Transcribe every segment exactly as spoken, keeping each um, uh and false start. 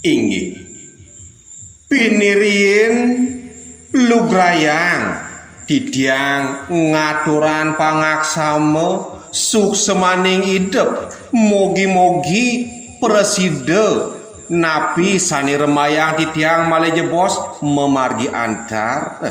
Inggih. Piniriin lugrayang titiang ngaturang pangaksama suksmaning idep, mogi-mogi prasida napi sane rembayang titiang malih jebos mamargi antar.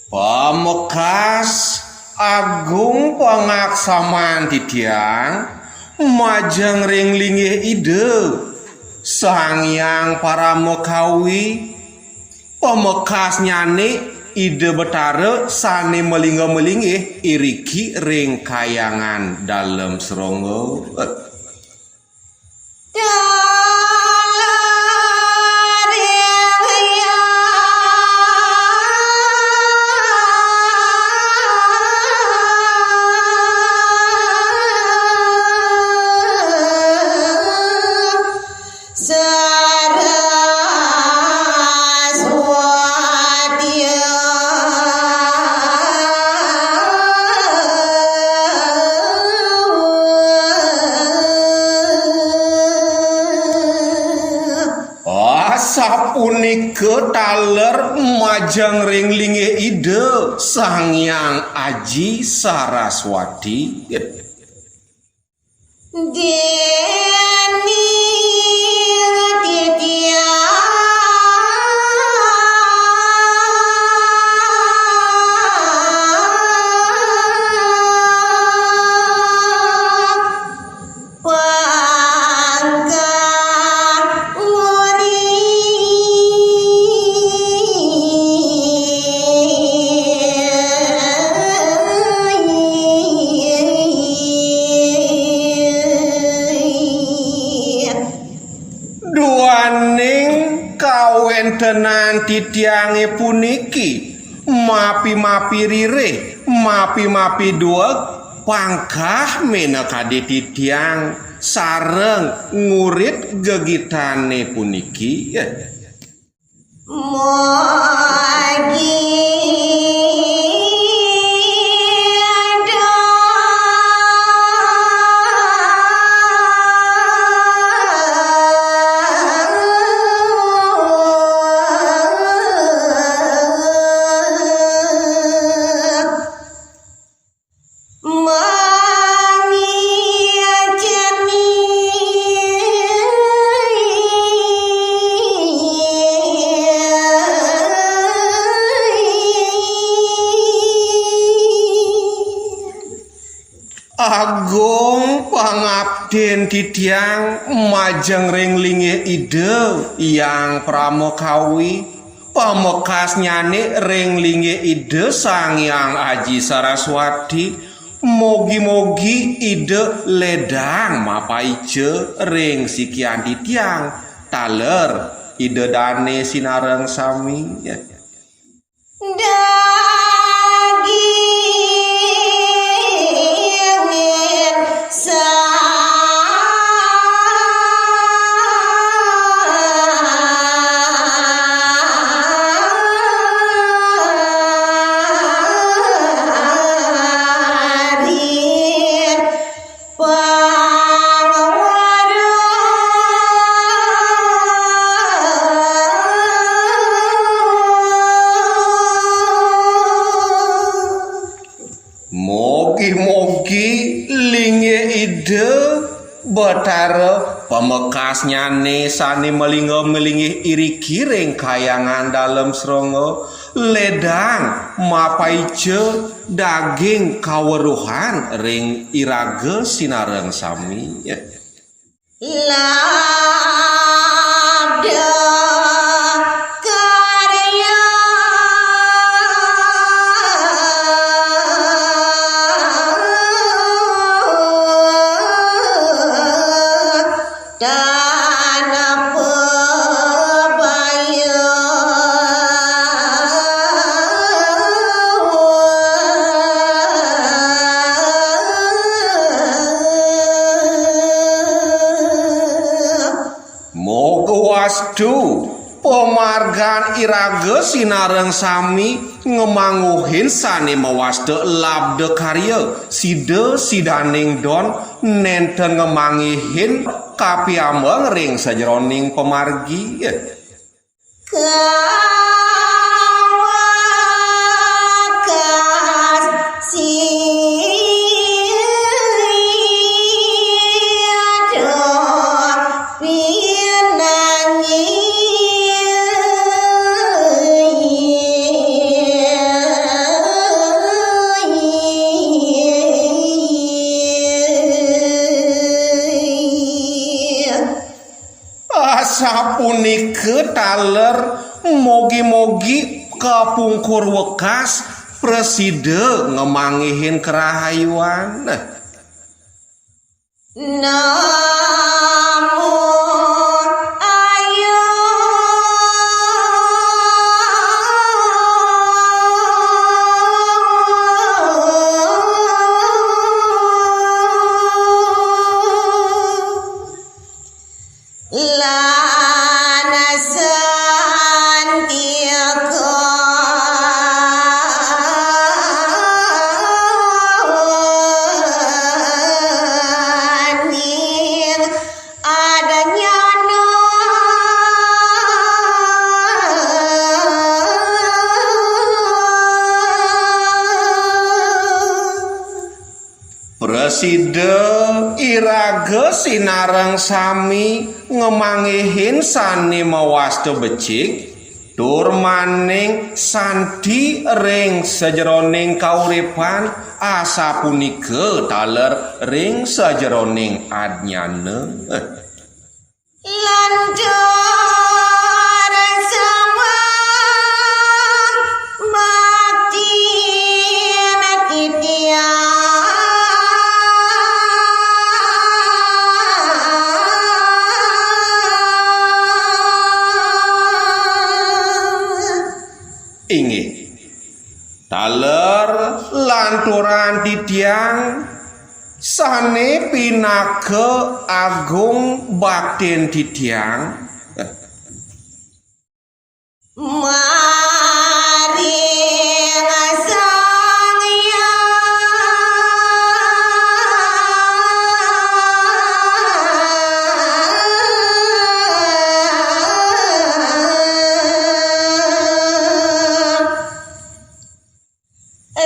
Pamekas agung pangaksaman titiang majeng ring linggih Ida Sang Hyang Paramakawi, pamekasnyane Ida Betara sane malingga-malinggih iriki ring Kahyangan Dalem Srongga. Asapunika taler majeng ring linggih Ida Sang Hyang Aji Saraswati. Deni titiang pangkah nguni. Duaning kawentenan titiange puniki, mapi-mapi ririh, mapi-mapi dueg, pangkah minakadi titiang sareng ngurit gegitane puniki. Mogi Agung pangaptin titiang majeng ring linggih Ida Hyang Pramakawi, pamekasnyane ring linggih Ida Sang Hyang Aji Saraswati, mogi-mogi Ida ledang mapaica ring sikian titiang, taler Ida dane sinareng sami. Dagingin sa Mogi-mogi linggih Ida Betara pamekasnyane sane malingga malinggih iriki ring Kahyangan Dalem Srongga, Ledang mapaica daging kaweruhan ring iraga sinareng sami. Labda karya. Tanah pebaya. Moga wastu pamargan iraga sinareng sami ngamanggihin sane mawasta labda karya, sida sidaning don nenten ngamanggihin kapiambeng ring sajeroning pamargi. Kawakas sida pinanggih. Asapunika taler, mogi-mogi kapungkur wekas prasida ngamanggihin karahayuan. Namo ayo. Lan santika ning adanyana. Prasida iraga sinareng sami ngamanggihin sane mawasta becik, tur maning santi ring sajeroning kauripan, asapunika taler ring sajeroning adnyana. Lantur samang bakti titiang. Inggih. Taler lanturan titiang sane pinaka agung baktin titiang. Maring Sang Hyang.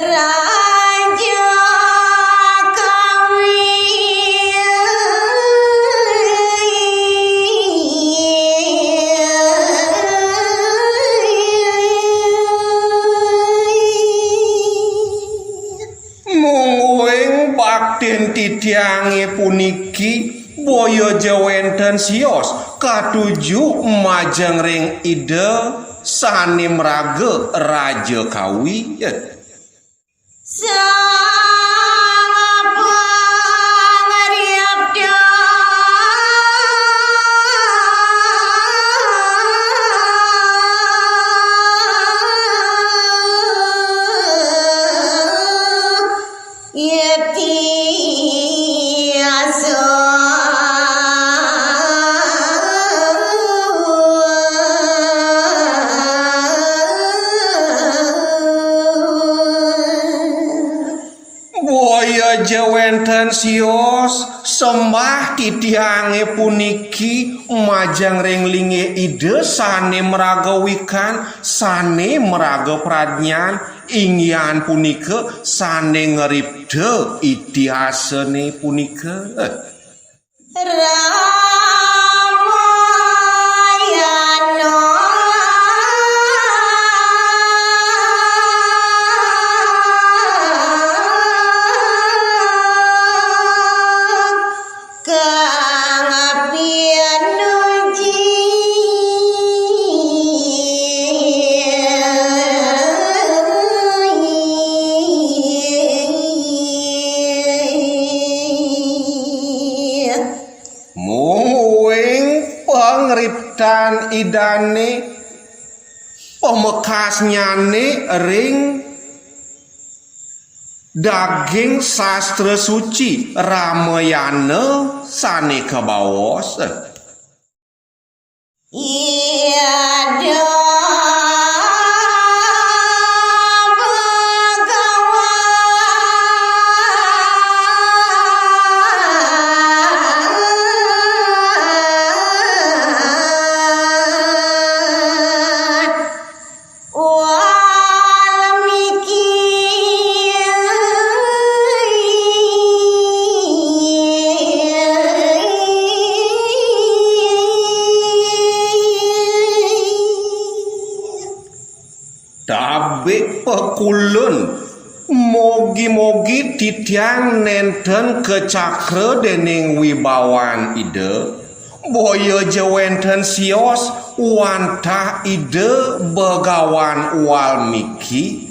Raja Kawi. Mungguing baktin titiange puniki boya ja wenten sios katuju majeng ring Ida sane maraga Raja Kawi. Sang Pangripta. Yati asa. Boya ja wenten sios sembah titiange puniki majeng ring linggih Ida sane maraga wikan, sane maraga pradnyan, inggihan punika sane ngripta itihasane punika. Ramayana. Tan Idane pamekasnyane ring daging sastra suci Ramayana sane kabaos. Tabe pakulun, mogi-mogi titiang nenten kacakra dening wibawan Ida, boya ja wenten sios wantah Ida Begawan Walmiki.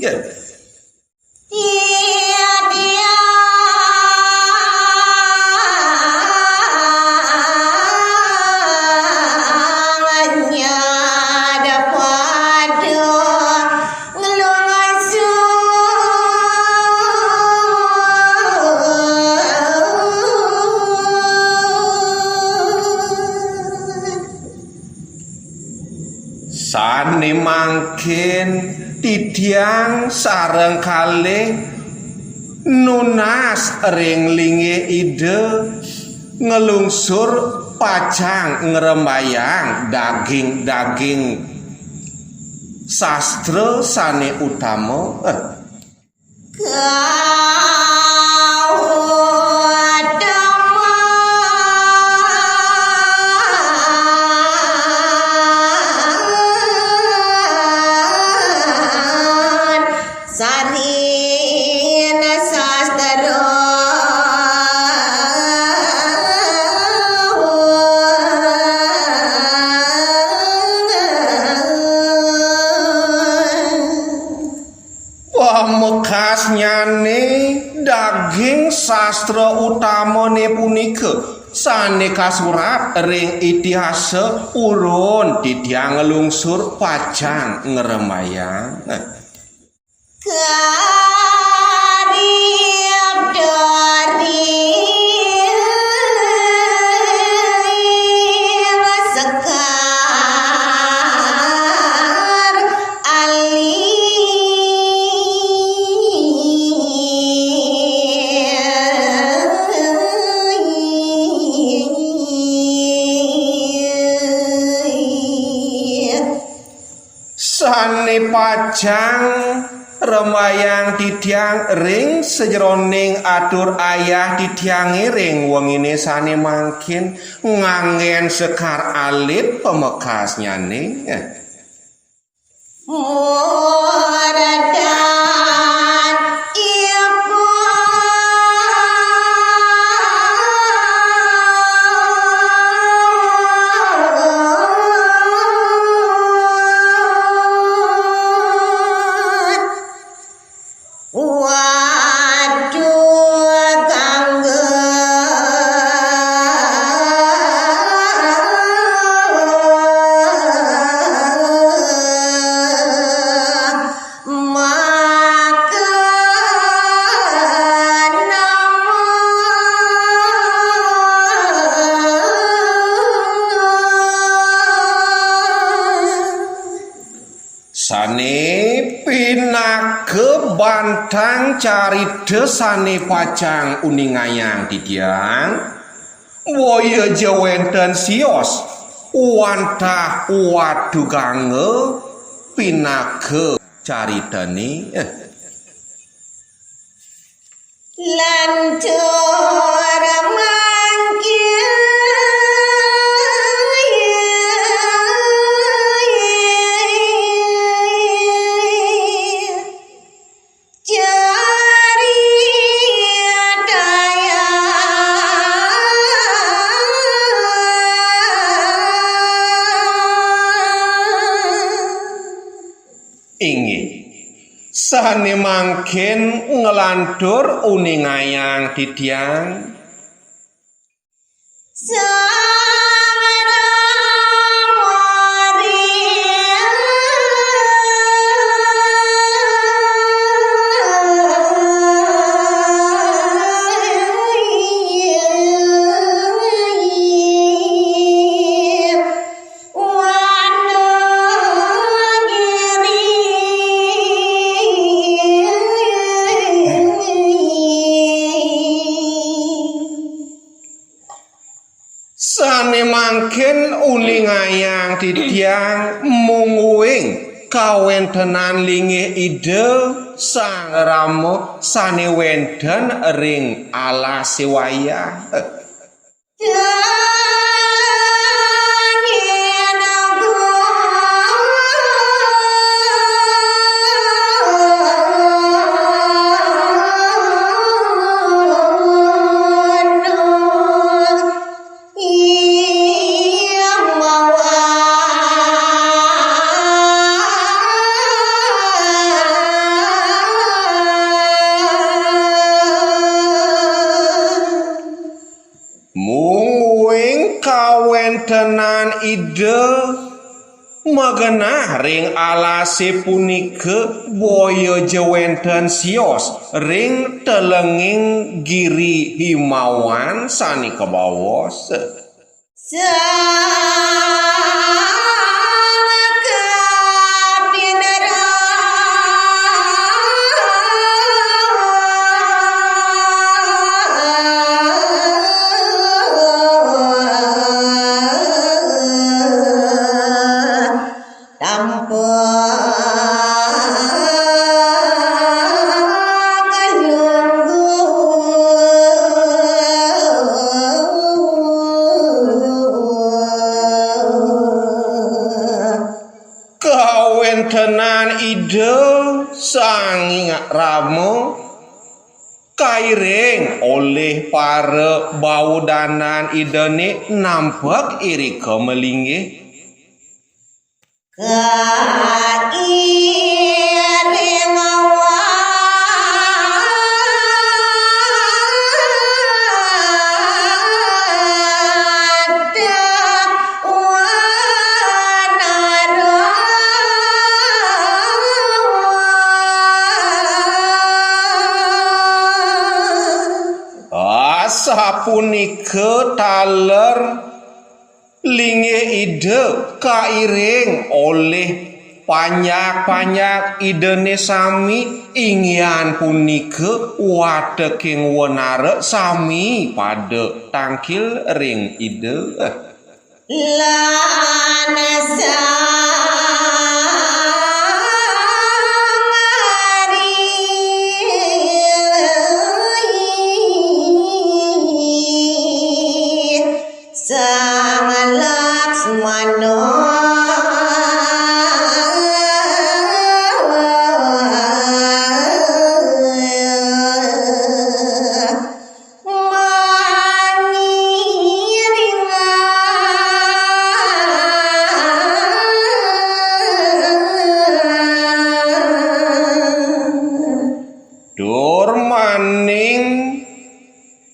Sane mangkin titiang sareng kalih nunas ring linggih Ida nglungsur pacang ngrembayang daging-daging sastra sane utama. Pamekasnyane daging sastra utamane punika sane kasurat ring itihasa purun titiang nglungsur pacang ngrembayang. Sane pacang rembayang titiang ring sajeroning atur ayah titiange ring wengine sane mangkin nganggen sekar alit pamekasnyane. Sane pinaka bantang carita sane pacang uningayang titiang, boya ja wenten sios wantah watugangga pinaka caritane. Lantur mangkin caritayang. Inggih. Sane mangkin nglantur uningayang titiang. Sang Rama Sane mangkin uningayang titiang mungguing kawentenan linggih Ida Sang Rama sane wenten ring alase wayah. Mungguing kawentenan Ida magenah ring alase punika, boya ja wenten sios ring telenging giri himawan sane kabaos. Tanpa kalungguh. Kawentenan Ida Sang Rama kairing olih para bawodanan Idane nampek irika malinggih. Kairing wadah wanara. Asapunika taler linggih Ida kairing olih panjak-panjak Idane sami, inggihan punika wateking wanara sami pada tangkil ring Ida. Lan sangari Sang Laksmana. Mangiringan. Tur maning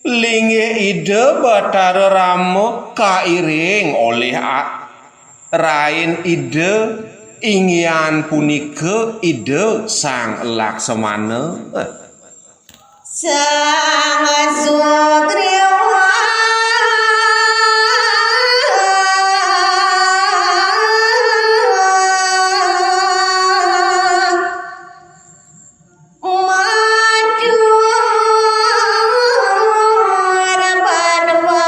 linggih Ida Batara Rama kairing olih a-, rain Ida, inggihan punika Ida Sang Laksmana. Sang Sugriwa. Matur panuwun.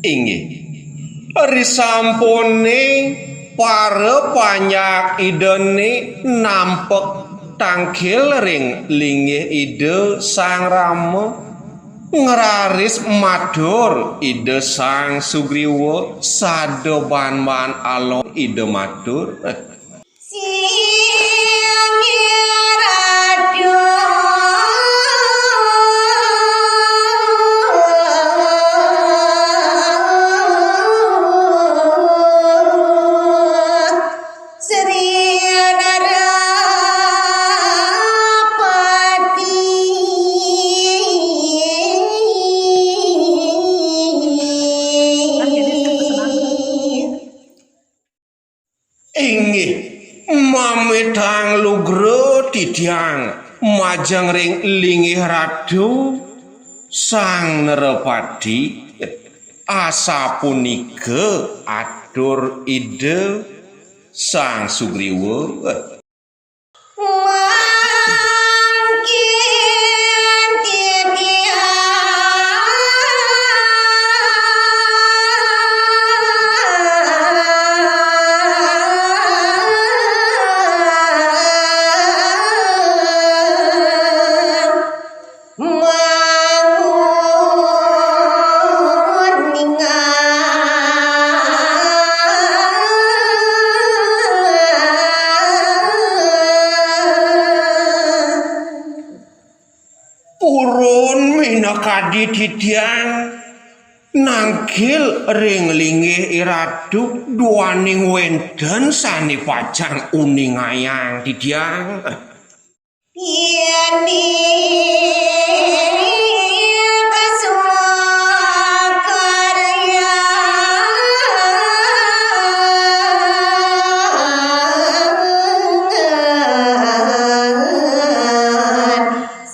Inggih. Risampune para panjak Idane nampek tangkil ring linggih Ida Sang Rama, ngraris matur Ida Sang Sugriwa, sada banban alon Ida matur. Singgih Ratu. Sri Narapati. Inggih, mamitang lugra titiang majeng ring linggih Ratu Sang Narapati, asapunika atur Ida Sang Sugriwa. Mangkin Purun minakadi titiang nanggil ring linggih Iratu duaning wénten sané pacang uningayang titiang. Yéning kasukaryan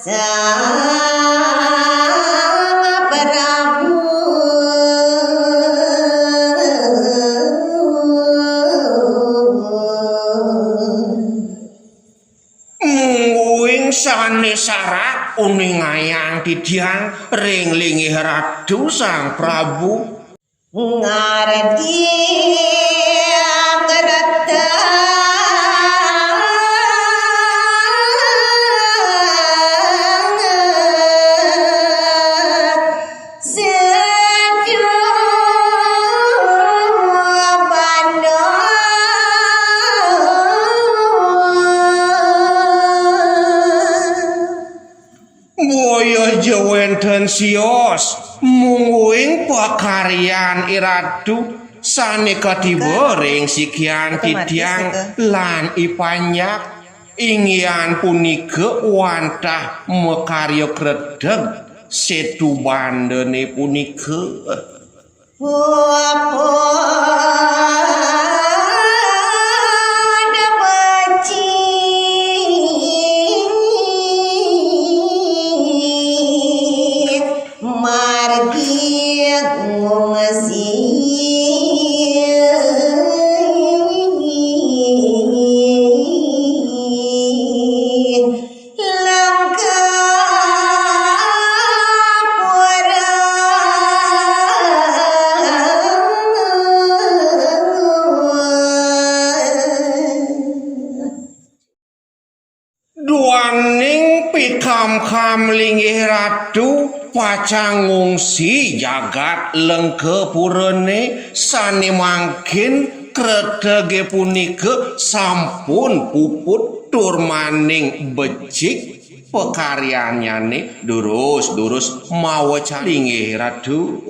Sang Prabu. Mungguing sané sarak uningayang titiang ring linggih Ratu Sang Prabu. Ngarti kerta setu pandang. Boya ja wénten sios, mungguing pakaryan Iratu sané katiba ring sikian titiang lan ipanjak, inggihan punika wantah makarya kreteg setu bandané punika. Puput becik margi ngungsi. Langkapura. Duaning pikamkam linggih Ratu pacang ngungsi jagat Lengkapurané sané mangkin kretegé punika sampun puput tur maning becik pakaryannyané durus-durus maweca linggih Ratu.